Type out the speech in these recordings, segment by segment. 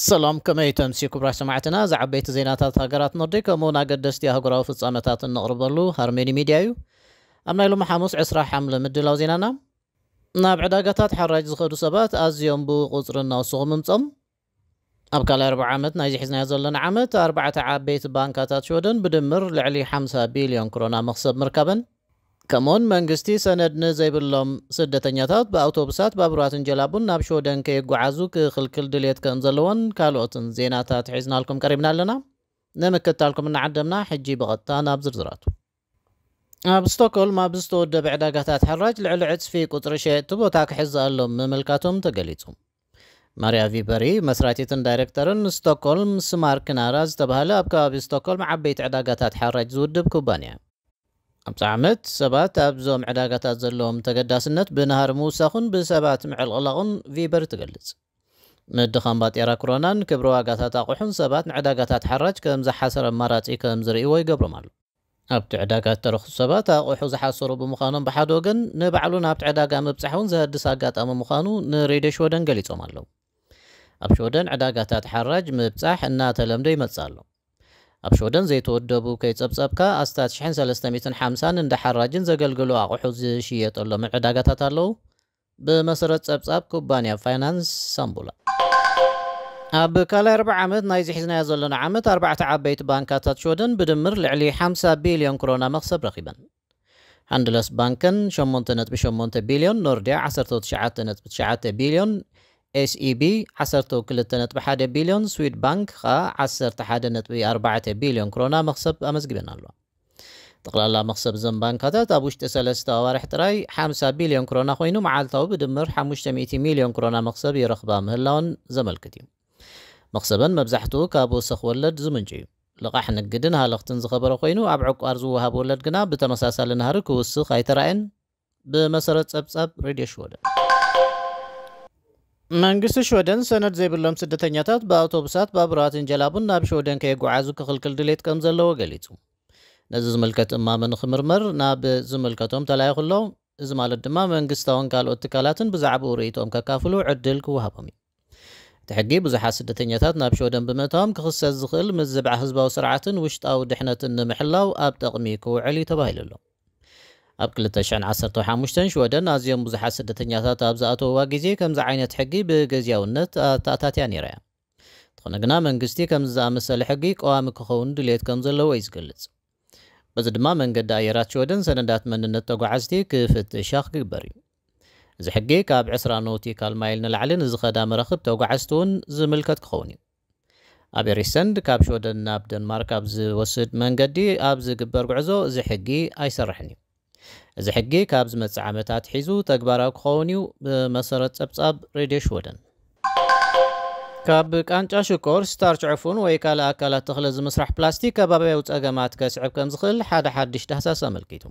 ሰላም፣ ከመይ ተምሲ ክቡራት ሰማዕትና? ዝዓበይቲ ዜናታት ሃገራት ኖርዲክ ከምኡውን ኣገደስቲ ኣህጉራዊ ፍጻመታት እንቕርበሉ ሃርሜኒ ሚድያ እዩ። ኣብ ናይ ሎሚ ሓሙስ ዕስራ ሓምለ ምድላው ዜናና፣ ናብ ዕዳጋታት ሓራጅ ዝኸዱ ሰባት ኣዝዮም ብቁጽሪ እናወሰኹ ምምጾም፣ ኣብ ካልኣይ ርብዓ ዓመት ናይዚ ሒዝናዮ ዘለና ዓመት ኣርባዕተ ዓበይቲ ባንካታት ሽወደን ብድምር ልዕሊ ሓምሳ ቢልዮን ክሮና መኽሰብ ምርካበን፣ ከምኡውን መንግስቲ ሰነድ ንዘይብሎም ስደተኛታት ብኣውቶቡሳት፣ ባቡራትን ጀላቡን ናብ ሽወደን ከየጓዓዙ ክኽልክል ድልየት ከም ዘለዎን ካልኦትን ዜናታት ሒዝናልኩም ቀሪብና ኣለና። ንምክትታልኩም እናዓደምና፣ ሕጂ ብቐጥታ ናብ ዝርዝራቱ። ኣብ ስቶክሆልም ኣብ ዝተወደበ ዕዳጋታት ሓራጅ ልዕሊ ዕጽፊ ቁጽሪ ሸየጥቲ ቦታ ክሕዝ ኣሎም ምምልካቶም ተገሊጹ። ማርያ ቪበሪ፣ መስራቲትን ዳይሬክተርን ስቶክሆልም ስማርክናራ ዝተባህለ ኣብ ከባቢ ስቶክሆልም ዓበይቲ ዕዳጋታት ሓራጅ ዝውድብ ኩባንያ። ኣብዚ ዓመት ሰባት ኣብዞም ዕዳጋታት ዘለዎም ተገዳስነት ብናህሪ ምውሳኹን ብሰባት ምዕልቕላቑን ቪበሪ ትገልጽ። ምድኻም ባጤራ ክሮናን ክብሪ ዋጋታት ኣቑሑን ሰባት ንዕዳጋታት ሓራጅ ከም ዝሓሰረ ኣማራጺ ከም ዝርእይዎ ይገብሮም ኣሎ። ኣብቲ ዕዳጋ እተረኽሱ ሰባት ኣቑሑ ዝሓሰሩ ብምዃኖም ብሓደ ወገን ንባዕሉ ናብቲ ዕዳጋ ምብጻሕ እውን ዘህድስ ኣጋጣሚ ምዃኑ ንሬድዮ ሽወደን ገሊጾም ኣለዉ። ኣብ ሽወደን ዕዳጋታት ሓራጅ ምብጻሕ እናተለምደ ይመጽእ ኣሎ። ኣብ ሽወደን ዘይተወደቡ ከይጸብጸብካ ኣስታት ሽሕን ሰለስተ ሚእትን ሓምሳን እንዳ ሓራጅን ዘገልግሉ ኣቑሑ ዝሽየጠሎም ዕዳጋታት ኣለዉ። ብመሰረት ጸብጻብ ኩባንያ ፋይናንስ ሳምቡላ፣ ኣብ ካልኣይ ርብዓ ዓመት ናይዚ ሒዝናዮ ዘለና ዓመት ኣርባዕተ ዓበይቲ ባንካታት ሽወደን ብድምር ልዕሊ ሓምሳ ቢልዮን ክሮና መኽሰብ ረኺበን። ሃንድለስ ባንከን ሸሞንተ ነጥቢ ሸሞንተ ቢልዮን፣ ኖርዲያ ዓሰርተ ትሽዓተ ነጥቢ ትሽዓተ ቢልዮን፣ ኤስኢቢ ዓሰርተ ክልተ ነጥቢ ሓደ ቢልዮን፣ ስዊድ ባንክ ኸኣ ዓሰርተ ሓደ ነጥቢ ኣርባዕተ ቢልዮን ክሮና መኽሰብ ኣመዝጊበን ኣለዋ። ጠቕላላ መኽሰብ እዘን ባንካታት ኣብ ውሽጢ ሰለስተ ኣዋርሕ ጥራይ ሓምሳ ቢልዮን ክሮና ኮይኑ፣ መዓልታዊ ብድምር ሓሙሽተ ሚእቲ ሚልዮን ክሮና መኽሰብ ይረኽባ ምህላወን ዘመልክት እዩ። መኽሰበን መብዛሕትኡ ካብ ወሰኽ ወለድ ዝምንጩ እዩ። ልቓሕ ንግድን ሃለኽትን ዝኸበረ ኮይኑ፣ ኣብ ዕቋር ዝወሃብ ወለድ ግና ብተመሳሳሊ ናህሪ ክውስኽ ኣይተራእየን። ብመሰረት ጸብጻብ ሬድዮ ሽወደን፣ መንግስቲ ሽወደን ሰነድ ዘይብሎም ስደተኛታት ብኣውቶቡሳት፣ ባቡራትን ጀላቡን ናብ ሽወደን ከየጓዓዙ ክኽልክል ድሌት ከም ዘለዎ ገሊጹ። ነዚ ዝምልከት እማመ ንኽምርመር ናብ ዝምልከቶም ተላኢኹ ኣሎ። እዚ ማለት ድማ መንግስታውን ካልኦት ትካላትን ብዛዕባኡ ርእይቶኦም ከካፍሉ ዕድል ክወሃቦም እዩ። እቲ ሕጊ ብዙሓት ስደተኛታት ናብ ሽወደን ብምእታዎም ክኽሰት ዝኽእል ምዝባዕ ህዝባዊ ስርዓትን ውሽጣዊ ድሕነትን ንምሕላው ኣብ ጠቕሚ ክውዕል እዩ ተባሂሉ ኣሎ። ኣብ ክልተ ሽሕን ዓሰርተ ሓሙሽተን ሽወደን ኣዝዮም ብዙሓት ስደተኛታት ኣብ ዝኣተውዋ ግዜ ከምዚ ዓይነት ሕጊ ብግዝያውነት ኣተኣታትያ ነይራ እያ። እንተኾነ ግና መንግስቲ ከምዚ ዝኣመሰለ ሕጊ ቀዋሚ ክኸውን ድልየት ከም ዘለዎ እዩ ዝገልጽ። በዚ ድማ መንገዲ ኣየራት ሽወደን ሰነዳት መንነት ተጓዓዝቲ ክፍትሻ ክግበር እዩ። እዚ ሕጊ ካብ ዕስራ ኖቲካል ማይል ንላዕሊ ንዝኸዳ መራኽብ ተጓዓዝቲ እውን ዝምልከት ክኸውን እዩ። ኣብ ኤሪሰንድ ካብ ሽወደን ናብ ደንማርክ ኣብ ዝወስድ መንገዲ ኣብ ዝግበር ጉዕዞ እዚ ሕጊ ኣይሰርሕን እዩ። እዚ ሕጊ ካብ ዝመጽእ ዓመታት ሒዙ ተግባራዊ ክኸውን እዩ፣ ብመሰረት ጸብጻብ ሬድዮ ሽወደን። ካብ ቃንጫ ሽኮር፣ ስታርች፣ ዕፉን ወይ ካልእ ኣካላት ተኽለ ዝምስራሕ ፕላስቲክ ከባብያዊ ጸገማት ከስዕብ ከም ዝኽእል ሓደ ሓድሽ ዳህሳስ ኣመልኪቱ።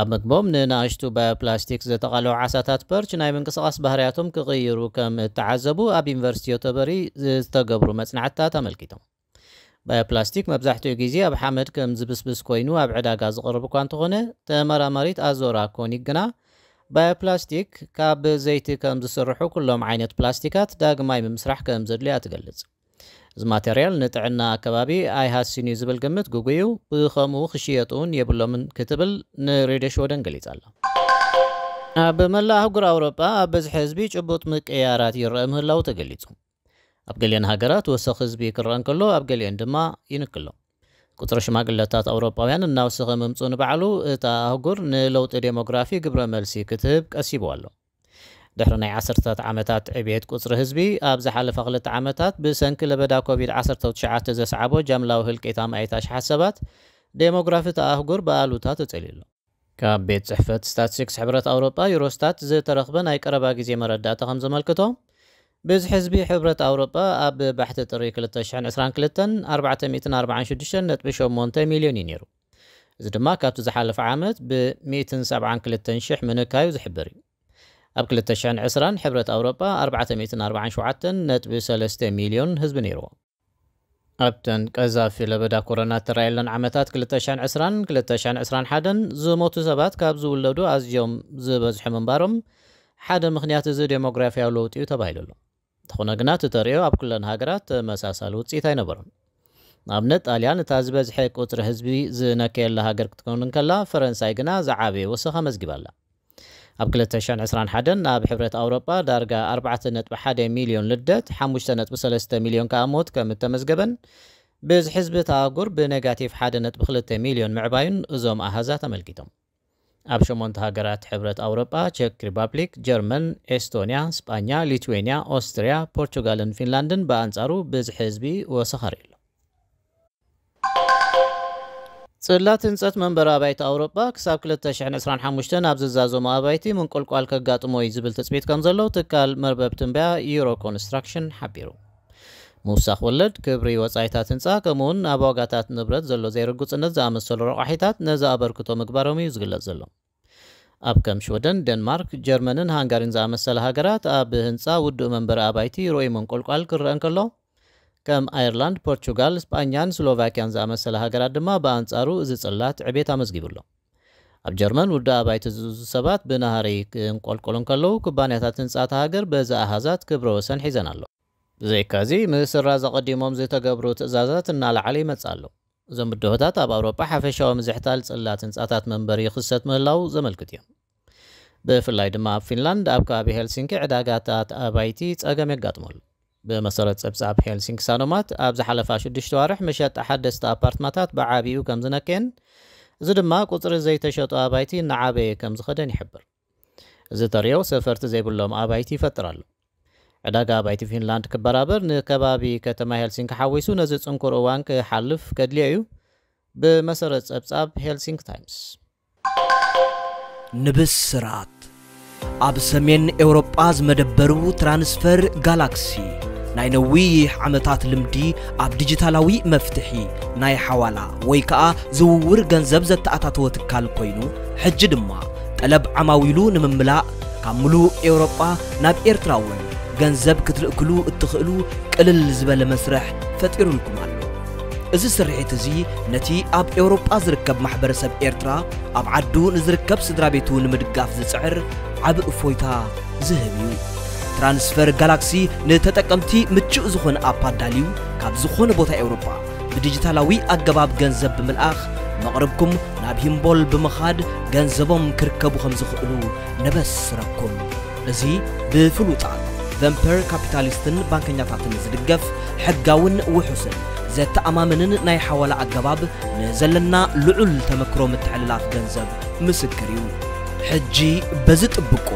ኣብ ምግቦም ንንኣሽቱ ባዮፕላስቲክ ዝተቓልዑ ዓሳታት ፐርች ናይ ምንቅስቓስ ባህርያቶም ክቕይሩ ከም እተዓዘቡ ኣብ ዩኒቨርሲቲ ዮተበሪ ዝተገብሩ መጽናዕትታት ኣመልኪቶም። ባዮፕላስቲክ መብዛሕትኡ ግዜ ኣብ ሓመድ ከም ዝብስብስ ኮይኑ ኣብ ዕዳጋ ዝቐርብ እኳ እንተኾነ፣ ተመራማሪት ኣዞራ ኮኒግ ግና ባዮፕላስቲክ ካብ ዘይቲ ከም ዝስርሑ ኩሎም ዓይነት ፕላስቲካት ዳግማይ ምምስራሕ ከም ዘድልያ ትገልጽ። እዚ ማተርያል ንጥዕና ኣከባቢ ኣይሃስን እዩ ዝብል ግምት ግጉይ እዩ፣ ብኸምኡ ክሽየጡ እውን የብሎምን ክትብል ንሬድዮ ሽወደን ገሊጻ ኣላ። ኣብ መላእ ኣህጉር ኣውሮጳ ኣብ በዝሒ ህዝቢ ጭቡጥ ምቅያራት ይረአ ምህላው ተገሊጹ። ኣብ ገሊአን ሃገራት ወሰኽ ህዝቢ ክረአ እንከሎ፣ ኣብ ገሊአን ድማ ይንክሎ። ቁጽሪ ሽማግለታት ኣውሮጳውያን እናወሰኸ ምምጽኡ ንባዕሉ እታ ኣህጉር ንለውጢ ዴሞግራፊ ግብረ መልሲ ክትህብ ቀሲቡ ኣሎ። ድሕሪ ናይ ዓሰርተታት ዓመታት ዕብየት ቁጽሪ ህዝቢ፣ ኣብ ዝሓለፋ ክልተ ዓመታት ብሰንኪ ለበዳ ኮቪድ ዓሰርተ ትሽዓተ ዘስዓቦ ጃምላዊ ህልቂት ኣማኢት ኣሽሓት ሰባት ዴሞግራፊ እታ ኣህጉር ብኣሉታ ተጸልዩ ኣሎ። ካብ ቤት ጽሕፈት ስታትስቲክስ ሕብረት ኣውሮጳ ዩሮስታት ዝተረኽበ ናይ ቀረባ ግዜ መረዳእታ ከም ዘመልክቶ፣ ብዝሒ ህዝቢ ሕብረት ኣውሮጳ ኣብ ባሕቲ ጥሪ ክልተ ሽሕን ዕስራን ክልተን ኣርባዕተ ሚእትን ኣርባዓን ሽዱሽተን ነጥቢ ሸሞንተ ሚልዮን እዩ ነይሩ። እዚ ድማ ካብቲ ዝሓለፈ ዓመት ብ ሚእትን ሰብዓን ክልተን ሽሕ ምንካዩ ዝሕብር እዩ። ኣብ ክልተ ሽሕን ዕስራን ሕብረት ኣውሮጳ ኣርባዕተ ሚእትን ኣርባዓን ሸውዓተን ነጥቢ ሰለስተ ሚልዮን ህዝቢ ነይርዎ። ኣብተን ቀዛፊ ለበዳ ኮሮና እተራእየለን ዓመታት ክልተ ሽሕን ዕስራን ክልተ ሽሕን ዕስራን ሓደን ዝሞቱ ሰባት ካብ ዝውለዱ ኣዝዮም ዝበዝሑ ምንባሮም ሓደ ምኽንያት እዚ ዴሞግራፊያዊ ለውጢ እዩ ተባሂሉ ኣሎ። እንተኾነ ግና፣ እቲ ተርእዮ ኣብ ኩለን ሃገራት ተመሳሳሊ ውጽኢት ኣይነበሮን። ንኣብነት፣ ጣልያን እታ ዝበዝሐ ቁጽሪ ህዝቢ ዝነከየላ ሃገር ክትከውን እንከላ፣ ፈረንሳይ ግና ዝዓበየ ወሰኽ ኣመዝጊባ ኣላ። ኣብ ክልተ ሽሕን ዕስራን ሓደን ኣብ ሕብረት ኣውሮጳ ዳርጋ ኣርባዕተ ነጥቢ ሓደ ሚልዮን ልደት፣ ሓሙሽተ ነጥቢ ሰለስተ ሚልዮን ከኣ ሞት ከም እተመዝገበን፣ ብዝሒ ህዝቢ እታ ኣህጉር ብኔጋቲቭ ሓደ ነጥቢ ክልተ ሚልዮን ምዕባዩን እዞም ኣሃዛት ኣመልኪቶም። ኣብ ሸሞንተ ሃገራት ሕብረት ኣውሮጳ፣ ቸክ ሪፓብሊክ፣ ጀርመን፣ ኤስቶንያ፣ ስጳኛ፣ ሊትዌንያ፣ ኦስትርያ፣ ፖርቹጋልን ፊንላንድን ብኣንጻሩ ብዝሒ ህዝቢ ወሰኸር ኣሎ። ጽላት ህንጸት መንበሪ ኣባይቲ ኣውሮጳ ክሳብ ክልተ ሽሕን ዕስራን ሓሙሽተን ኣብ ዝዛዘሙ ኣባይቲ ምንቁልቋል ከጋጥሞ እዩ ዝብል ትጽቢት ከም ዘሎ ትካል መርበብ ትንበያ ዩሮ ኮንስትራክሽን ሓቢሩ። ምውሳኽ ወለድ፣ ክብሪ ወጻኢታት ህንጻ፣ ከምኡውን ኣብ ዋጋታት ንብረት ዘሎ ዘይርጉጽነት ዝኣመሰሉ ረቋሒታት ነዚ ኣበርክቶ ምግባሮም እዩ ዝግለጽ ዘሎ። ኣብ ከም ሽወደን፣ ደንማርክ፣ ጀርመንን ሃንጋሪን ዝኣመሰላ ሃገራት ኣብ ህንጻ ውዱእ መንበሪ ኣባይቲ ርኡይ ምንቁልቋል ክረአ እንከሎ፣ ከም ኣየርላንድ፣ ፖርቹጋል፣ ስጳኛን ስሎቫኪያን ዝኣመሰላ ሃገራት ድማ ብኣንጻሩ እዚ ጽላት ዕቤት ኣመዝጊቡ ኣሎ። ኣብ ጀርመን ውዱእ ኣባይቲ ዝእዝዙ ሰባት ብናህሪ ክንቆልቆሉ እንከለዉ፣ ኩባንያታት ህንጻ እታ ሃገር በዚ ኣሃዛት ክብረ ወሰን ሒዘን ኣሎ። ብዘይካዚ፣ ምስራዝ ኣቐዲሞም ዝተገብሩ ትእዛዛት እናለዓለ ይመጽእ ኣሎ። እዞም ብድሆታት ኣብ ኣውሮጳ ሓፈሻዊ ምዝሕታል ጽላት ህንጻታት መንበሪ ይኽሰት ምህላዉ ዘመልክት እዮም። ብፍላይ ድማ ኣብ ፊንላንድ፣ ኣብ ከባቢ ሄልሲንኪ ዕዳጋታት ኣባይቲ ጸገም የጋጥመሉ። ብመሰረት ጸብጻብ ሄልሲንኪ ሳኖማት፣ ኣብ ዝሓለፋ ሽዱሽተ ዋርሕ መሸጣ ሓደስቲ ኣፓርትማታት ብዓቢኡ ከም ዝነከየን፣ እዚ ድማ ቁጽሪ ዘይተሸጡ ኣባይቲ እናዓበየ ከም ዝኸደን ይሕብር። እዚ ተርእዮ ሰፈርቲ ዘይብሎም ኣባይቲ ይፈጥር ኣሎ። ዕዳጋ ኣባይቲ ፊንላንድ ክበራበር፣ ንከባቢ ከተማ ሄልሲንኪ ሓዊሱ ነዚ ጽንኩር እዋን ክሓልፍ ከድልዮ እዩ፣ ብመሰረት ጸብጻብ ሄልሲንኪ ታይምስ። ንብስራት። ኣብ ሰሜን ኤውሮጳ ዝመደበሩ ትራንስፈር ጋላክሲ፣ ናይ ነዊሕ ዓመታት ልምዲ ኣብ ዲጂታላዊ መፍትሒ ናይ ሓዋላ ወይ ከኣ ዝውውር ገንዘብ ዘተኣታተወ ትካል ኮይኑ፣ ሕጂ ድማ ጠለብ ዓማዊሉ ንምምላእ ካብ ምሉእ ኤውሮጳ ናብ ኤርትራ እውን ገንዘብ ክትልእክሉ እትኽእሉ ቅልል ዝበለ መስርሕ ፈጢሩልኩም ኣሎ። እዚ ስርሒት እዚ ነቲ ኣብ ኤውሮጳ ዝርከብ ማሕበረሰብ ኤርትራ ኣብ ዓዱ ንዝርከብ ስድራ ቤቱ ንምድጋፍ ዝጽዕር ዓቢ እፎይታ ዝህብ እዩ። ትራንስፈር ጋላክሲ ንተጠቀምቲ ምቹእ ዝኾነ ኣፕ ኣዳልዩ፣ ካብ ዝኾነ ቦታ ኤውሮጳ ብዲጂታላዊ ኣገባብ ገንዘብ ብምልኣኽ፣ መቕርብኩም ናብ ሂምቦል ብምኻድ ገንዘቦም ክርከቡ ከም ዝኽእሉ ነበስረኩም። እዚ ብፍሉጣት ቨምፐር ካፒታሊስትን ባንከኛታትን ዝድገፍ፣ ሕጋውን ውሑስን ዘተኣማምንን ናይ ሓዋላ ኣገባብ፣ ንዘለና ልዑል ተመክሮ ምትሕልላፍ ገንዘብ ምስክር እዩ። ሕጂ በዚ ጥብቆ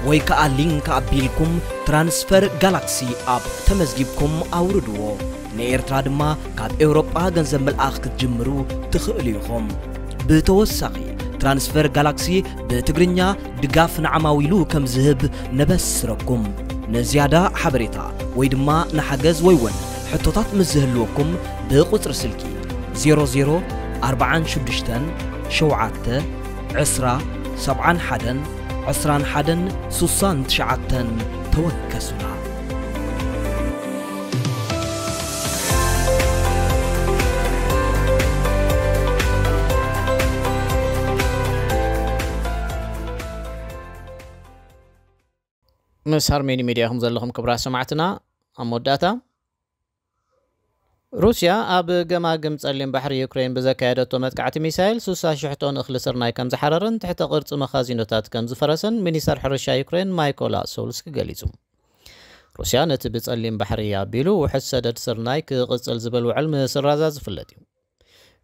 ወይ ከኣ ሊንክ ኣቢልኩም ትራንስፈር ጋላክሲ ኣፕ ተመዝጊብኩም ኣውርድዎ። ንኤርትራ ድማ ካብ ኤውሮጳ ገንዘብ ምልኣኽ ክትጅምሩ ትኽእሉ ኢኹም። ብተወሳኺ፣ ትራንስፈር ጋላክሲ ብትግርኛ ድጋፍ ንዓማዊሉ ከም ዝህብ ነበስረኩም። ንዝያዳ ሓበሬታ ወይ ድማ ንሓገዝ ወይ እውን ሕቶታት ምስ ዝህልወኩም፣ ብቁጽሪ ስልኪ ዜሮ ዜሮ ኣርባዓን ሽዱሽተን ሸውዓተ ዕስራ ሰብዓን ሓደን ዕስራን ሓደን ስሳን ትሽዓተን ተወከሱና። ምስ ሃርሜኒ ሚድያ ኢኹም ዘለኹም ክቡራት ሰማዕትና። ኣብ መወዳእታ፣ ሩስያ ኣብ ገማግም ጸሊም ባሕሪ ዩክሬን ብዘካየደቶ መጥቃዕቲ ሚሳይል ሱሳ ሽሕ ቶን እኽሊ ስርናይ ከም ዝሓረረን ትሕተ ቅርጺ መኻዚኖታት ከም ዝፈረሰን ሚኒስተር ሕርሻ ዩክሬን ማይኮላ ሶልስኪ ገሊጹ። ሩስያ ነቲ ብጸሊም ባሕሪ ኣቢሉ ውሕስ ሰደድ ስርናይ ክቕጽል ዝብል ውዕል ምስራዛ ዝፍለጥ እዩ።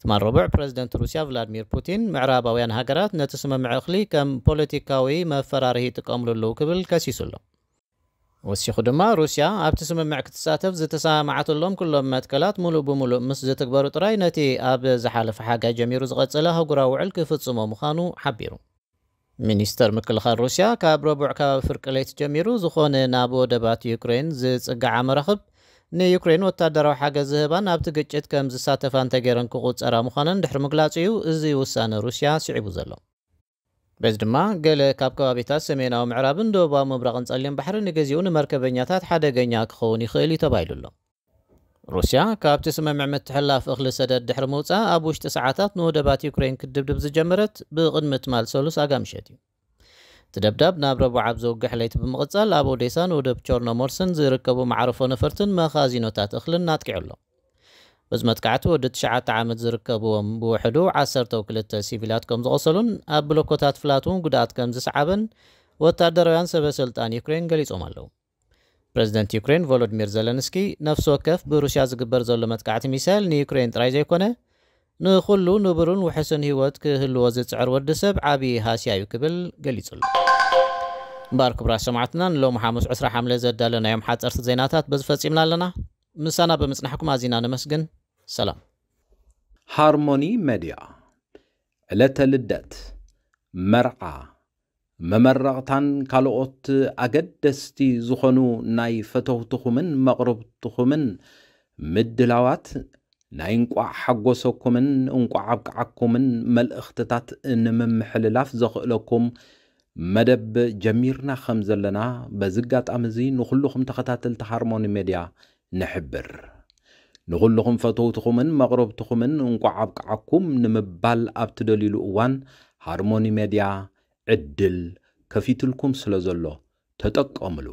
ትማል ረቡዕ ፕረዚደንት ሩስያ ቭላድሚር ፑቲን፣ ምዕራባውያን ሃገራት ነቲ ስምምዕ እኽሊ ከም ፖለቲካዊ መፈራርሂ ይጥቀምሉ ኣለዉ ክብል ከሲሱ ኣሎ። ወሲኹ ድማ፣ ሩስያ ኣብቲ ስምምዕ ክትሳተፍ ዝተሰማማዓትሎም ኩሎም መትከላት ምሉእ ብምሉእ ምስ ዝትግበሩ ጥራይ ነቲ ኣብ ዝሓለፈ ሓጋይ ጀሚሩ ዝቐጸለ ኣህጉራዊ ውዕል ክፍጽሞ ምዃኑ ሓቢሩ። ሚኒስተር ምክልኻል ሩስያ፣ ካብ ረቡዕ ከባቢ ፍርቂ ለይቲ ጀሚሩ ዝኾነ ናብ ወደባት ዩክሬን ዝጽግዓ መራኽብ ንዩክሬን ወታደራዊ ሓገዝ ዝህባን ኣብቲ ግጭት ከም ዝሳተፋ እንተገይረን ክቑጸራ ምዃነን ድሕሪ ምግላጹ እዩ እዚ ውሳነ ሩስያ ስዒቡ ዘሎ። በዚ ድማ ገለ ካብ ከባቢታት ሰሜናዊ ምዕራብን ደቡባዊ ምብራቕን ጸሊም ባሕሪ ንግዚኡ ንመርከበኛታት ሓደገኛ ክኸውን ይኽእል እዩ ተባሂሉ ኣሎ። ሩስያ ካብቲ ስምምዕ ምትሕልላፍ እኽሊ ሰደድ ድሕሪ ምውጻእ ኣብ ውሽጢ ሰዓታት ንወደባት ዩክሬን ክትድብድብ ዝጀመረት ብቕድሚ ትማል ሰሉስ ኣጋ ምሸት እዩ። እቲ ደብዳብ ናብ ረቡዕ ኣብ ዘውግሕ ለይቲ ብምቕጻል፣ ኣብ ኦዴሳን ወደብ ቾርኖሞርስን ዝርከቡ መዓርፎ ነፈርትን መኻዚኖታት እኽልን ኣጥቂዑ ኣሎ። በዚ መጥቃዕቲ ወዲ ትሽዓተ ዓመት ዝርከብዎም ብውሕዱ ዓሰርተ ክልተ ሲቪላት ከም ዝቖሰሉን ኣብ ብሎኮታት ፍላት እውን ጉድኣት ከም ዝሰዓበን ወታደራውያን ሰበ ስልጣን ዩክሬን ገሊጾም ኣለዉ። ፕረዚደንት ዩክሬን ቮሎዲሚር ዘለንስኪ፣ ነፍሲ ወከፍ ብሩስያ ዝግበር ዘሎ መጥቃዕቲ ሚሳይል ንዩክሬን ጥራይ ዘይኮነ፣ ንኹሉ ንቡርን ውሑስን ህይወት ክህልዎ ዝጽዕር ወዲ ሰብ ዓቢ ሃስያ እዩ ክብል ገሊጹ ኣሎ። እምበኣር ክቡራት ሰማዕትና፣ ንሎሚ ሓሙስ ዕስራ ሓምለ ዘዳለናዮም ሓጸርቲ ዜናታት በዚ ፈጺምና ኣለና። ምሳና ብምጽናሕኩም ኣዚና ነመስግን። ሰላም። ሃርሞኒ ሜድያ፣ ዕለተ ልደት፣ መርዓ፣ መመረቕታን ካልኦት ኣገደስቲ ዝኾኑ ናይ ፈተውትኹምን መቕርብትኹምን ምድላዋት ናይ እንቋዕ ሓጎሰኩምን እንቋዕ ኣብቅዓኩምን መልእኽትታት ንምምሕልላፍ ዘኽእለኩም መደብ ጀሚርና ከም ዘለና በዚ ኣጋጣሚ እዚ ንኹልኹም ተኸታተልቲ ሃርሞኒ ሜድያ ንሕብር። ንኹልኹም ፈተውትኹምን መቕረብትኹምን እንቋዕ ኣብቅዓኩም ንምባል ኣብ ትደልዩሉ እዋን ሃርሞኒ ሜድያ ዕድል ከፊትልኩም ስለ ዘሎ ተጠቀምሉ።